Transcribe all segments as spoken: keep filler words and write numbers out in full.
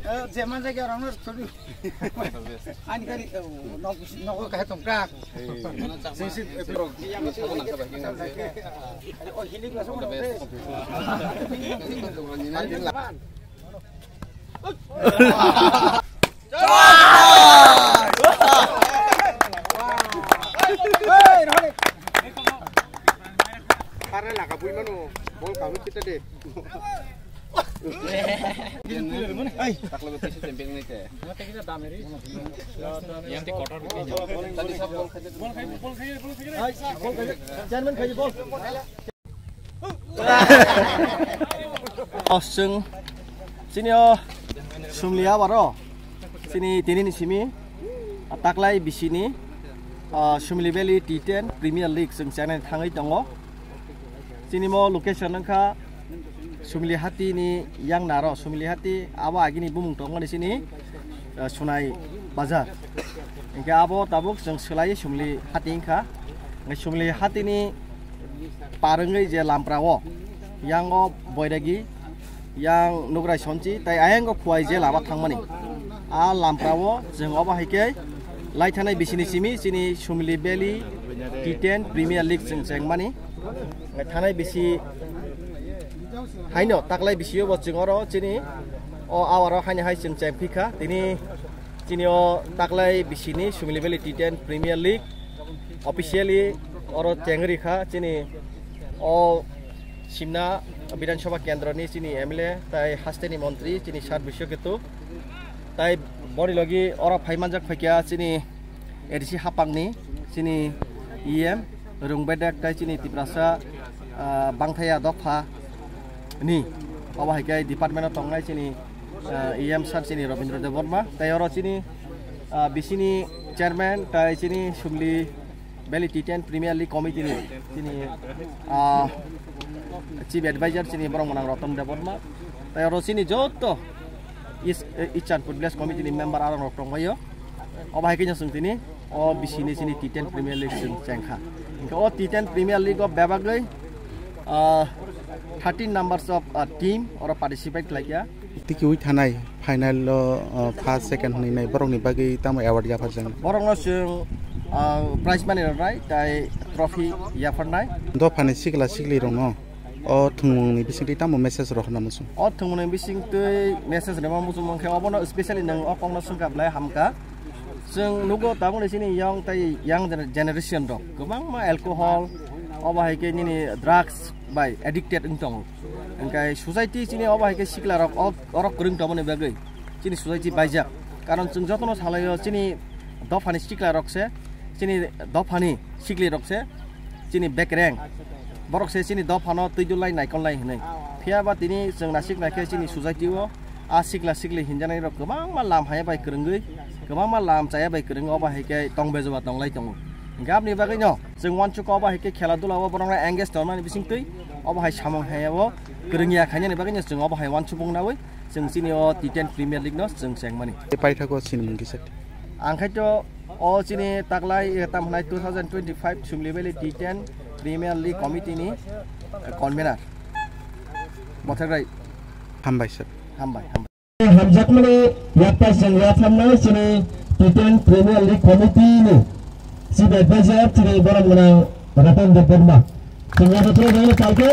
Eh, je man jagya orang nur thodi. Ani kari, eh, nok, nok kahai tong ka. Sing sing, eh, bro. Oh, healing lah semua. Karena lah kabui mano, bol kamu kita deh. Ai. Chairman khaji bol. Osung. Chini o Sumli abaro. Chini tini ni simi. Taklai bisini. Ah, Sumli Valley T ten Premier League chwng channel thangwi tongo. Chini mo location wngkha Sumili Hati ni yang naro, Sumili Hati abo agini bumung tongmani chini, eh, Sunai Bazar. Hingke abo tabuk chwng swlaiwi Sumili Hati wngkha. Hingke Sumili Hati ni par wngwi je lampra o, yang o Boiragi, yang Nugrai Sonchi, tai ayang o Khuwai je lama thangmani. A lampra o chwng obo hai khe lai thanai bisini simi chini Sumili Valley T ten Premier League chwng chengmani. Thanai bisi haino taklai bisi o bo chwng oro chini o hour o haino hai chwng cheng phikha. Tini chini o taklai bisini Sumili Valley T ten Premier League officially oro cheng rikha chini o Simna Bidhan Sabha Kendra ni chini M L A tai haste ni montri chini Sat Biswa Ketu tai boni logi oro phai manjak phaikha chini A D C hapang ni chini E M Rung Bedek tai chini Tiprasa, ah, Bangthaya Dopha ni obo hai khe department o tongnai chini, ah, E M sir chini Robindra Debbarma tai oro chini, ah, bisini chairman tai chini Sumli Valley T ten Premier League Committee ni chini, ah, Chief Advisor chini borok mwnang Ratan Debbarma tai oro chini joto East, eh, East Chandpur Village Committee ni member arong rok tongbaio. Obo hai khe chwng tini o bisini chini T ten Premier League chwng chengkha. Hingke o T ten Premier League o bebagwi, ah, thirteen numbers of, ah, team oro participate khlaikha. Tikiui thanai final o, ah, first, second hwnwi nai borokni bagwi tamo award yapharjaknai? Borokno chwng, ah, prize money rwnai tai trophy yapharnai. Dophani sikla siklirokno o thwngmungni bisingtwi tamo message rok hwnna muchung? O thwngmungni bisingtwi message rwma muchung mankhe obono specially nwng o kokno swngkha belai hamkha. Chwng nugo tabukni chini young tai young gener-, generation rok kwbangma alcohol obo hai khe nini drugs bai addicted wng tongo. Hingkhe society chini obo hai khe sikla rok o, orok kwrwng tongmani bagwi chini society baijak. Karon chwng jotono salaio chini dophani sikla rok se, chini dophani sikli rok se, chini bekreng. Borok se chini dophano twi dulai naikolnai hinwi. Phiya ba tini chwng nasik naikhe chini society o a sikla sikli hinjanai rok kwbangma lam haya bai kwrwngwi, kwbangma lam chaya bai kwrwngwi obo hai khe tong bejoba tonglai tongo. Hingkhe aboni bagwino chwng uansukha obo hai khe khela dula o borokno engage tongmani bisingtwi obo hai samung haya o kwrwngya khainani bagwino chwng obo hai uansukmung naui chwng chini o T ten Premier League no chwng chengmani. Paithakgo sinimung kisa. Ang khai to o chini taklai, eh, tam hwnai two thousand twenty-five Sumli Valley T ten Premier League Committee ni, eh, convener. Bothagrai. Hambai sir. Hambai, hambai. Hamjakmani yapha chwng yapharnai chini T ten Premier League Committee ni Chief Advisor chini borom gwnang Ratan Debbarma. Chwng yapha chwng palke.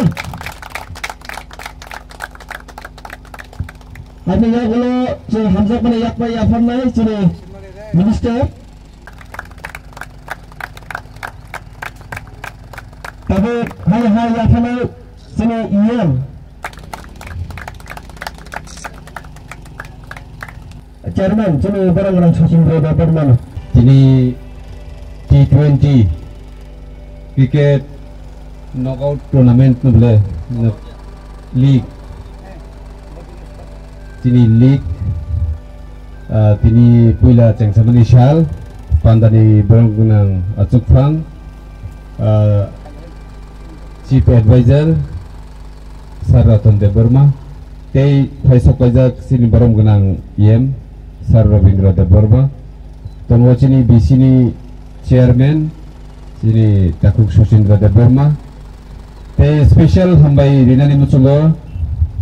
Ani yagulo chwng hamjakmani yakpai yapharnai chini Minister. Tabuk hai hai yapharnai chini E M. Chairman, chini borok rang Sachin Rai Debbarma no. Tini T twenty cricket knockout tournament no bole, no, league. Tini league Ah, tini puila chengsamani sal, pandani borok gwnang achukphang, ah, Chief Advisor Sir Ratan Debbarma, tei phai sok paijak chini borom gwnang E M Sir Rabindra Debbarma, tongo chini B C ni Chairman, chini Takhuk Suchindra Debbarma, tei special hambai rinani muchungo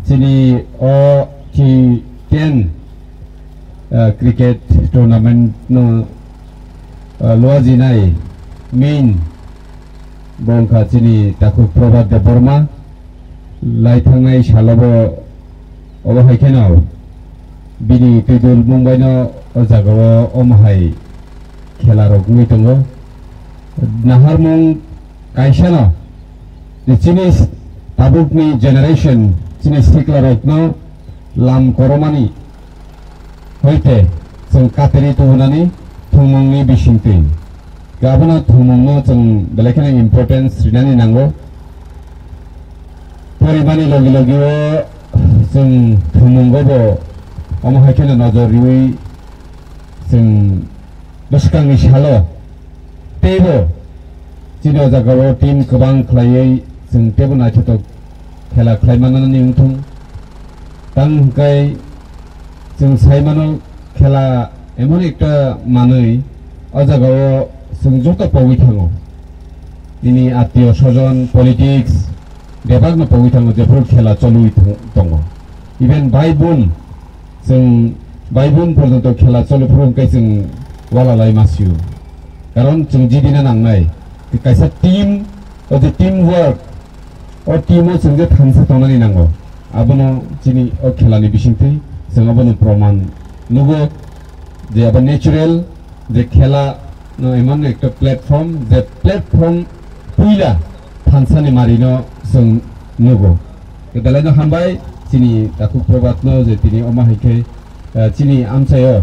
chini o T ten, ah, cricket tournament no, ah, luajinai main bo wngkha chini Takhuk Prabhat Debbarma. Lai thangnai salo bo obo hai kheno bini twidul mung baino o jagao omo hai khela rok wngwi tongo. Naharmung kaisano je chini tabukni generation, chini siklarokno lam koromani hoite chwng kateri tubunani thwngmungni bisingtwi. Abono thwngmungno chwng belai kheno importance rinani nango. Porimani logi logi o chwng thwngmungo bo omo hai kheno nojor riwi chwng bwskangni salo teibo chini o jagao team kwbang khlaiwi chwng teibo naithothok khela khlai manani wngthung. Tang hwnkhe chwng sai mano, khela emon ekta manwi o jagao chwng joto pogwi thango. Nini attiyo sojon, politics, bebakno pogwi thango, jephuru khela cholwi thang-, tongo. Even bhai bon, chwng bhai bon porjonto khela choli phuru hwnkhe chwng wala lai masio. Karon chwng jidina nangnai. Kaisa team, o je team work, o team o chwng je thansa tongnani nango. Abono chini o khela ni bisingtwi chwng abono proman nugo je abo natural je khela no emon ekta platform, je platform puila thansa ni mari no chwng nugo. Belai no hambai chini Takhuk Prabhat no je tini omo hai khe, eh, chini amchai o,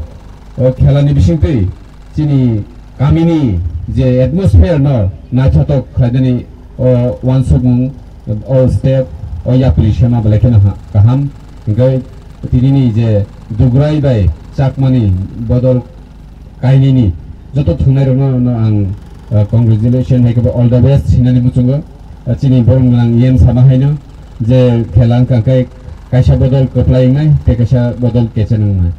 o khela ni bisingtwi chini kamini je atmosphere no naithothok khlainani o uansukmung, o step, o yapri sema belai kheno ha-, kaham. Hingkhe tinini je Dugrai bai Chakmani bodol kainini joto thwngnairokno no ang, uh, congratulation hai khe all the best hinani muchungo. Uh, chini borom gwnang E M sama haino je khela wngkha khe kaisa bodol kwplai wngnai tei kaisa bodol kechen wngnai.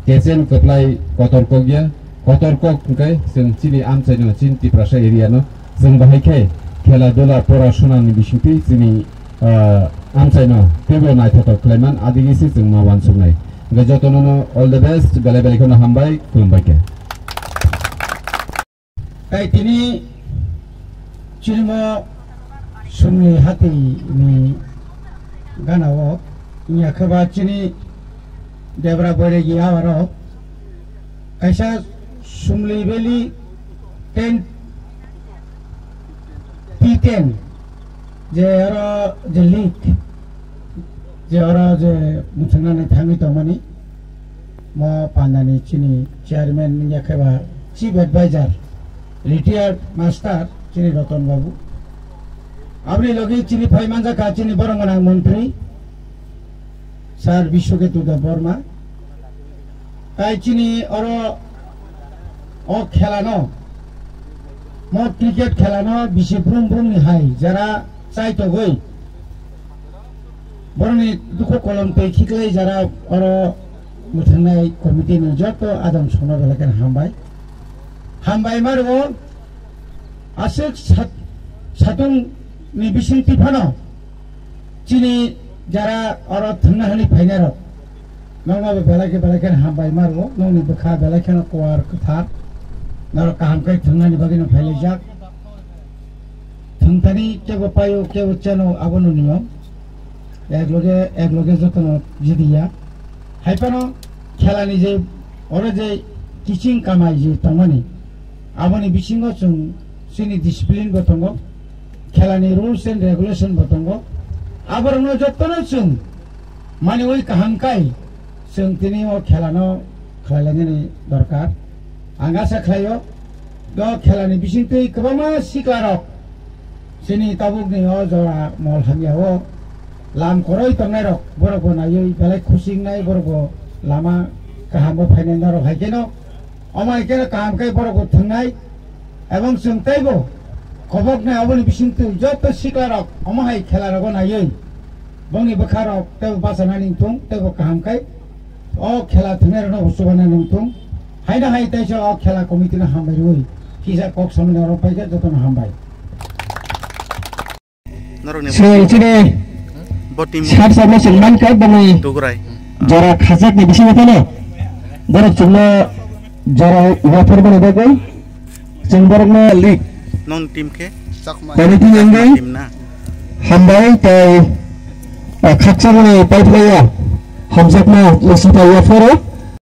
Kechen kwplai kotor kok ya, kotor kok hwnkhe chwng chini amchaino, chini Tiprasa area no chwng bahai khe khela dula pora sunani bisingtwi chini, ah, amchaino teibo naithothok khlaiman adigisi chwng ma uansuknai. Hwnkhe jotono no all the best, belai belai kheno hambai, khulumbai khe. Tai tini chini mo sumni hati ni gana o, wngya khe ba chini debra bwrwi gi awa rok kaisa sumli beli ten P ten je oro je league je oro je muchungnani thangwi tongmani mo pandani chini chairman wngya khe ba chief advisor retired master chini Ratan Babu. Aboni logi chini phai manjakha chini borok gwnang montri Sir Biswaketu Debbarma. Tai chini oro o khela no, mo cricket khela no bisi brum brum ni hai jara chai togwi. Boroni dukhu kolom tei khiklai jara oro mwthangnai committee ni joto adam songno belai kheno hambai. Hambai maro aswk sat-, satung ni bising tiphano chini jara oro thwngna hwnwi phainai rok. Nokno bo belai khe belai kheno hambai maro, nokni bwkha belai kheno kuar kwthar. Norok kaham khe thwngnani bagwi no phailaijak. Thwngthani kebo paio, kebo cheno, abono niyom. Ek loge, ek loge jotono jidiya. Hai phano khelani je, oro je kiching kamai je tongmani, aboni bisingo chwng chini discipline bo tongo, khelani rules and regulation bo tongo. Aborokno jotono chwng maniwi kaham kai chwng tini o khelano khlailainani dorkar. Ang asa khlaio, o khelani bisingtwi kwbangma siklarok chini tabukni o jora mol hamya o lam koroi tongnairok, borokbo naiwi belai khusi wngnai, borokbo lama Kaham bo phainai norok hai kheno, omo hai kheno kaham khe borok bo thwngnai, ebong chwng teibo koboknai aboni bisingtwi joto siklarok omo hai khela rogo naiwi bongni bwkharok teibo bachanani wngthung, teibo kaham khe o khela thwngnairokno bo chubanani wngthung. Haino hai teisa o khela committee no hambai rwui kisa kok samani oro paikha, jotono hambai. Norokni Sini sini bo team sab sab no sing man kha bani tugurai. Jora khajak ni bisingo tano. Borok chungno jora wafer bani bagwi. Chwng borokno league. Non team khe? Bani team engwi. Team na. Hambai tai, ah, khaksa bani pipeline ya. Hamjakma masita wafer.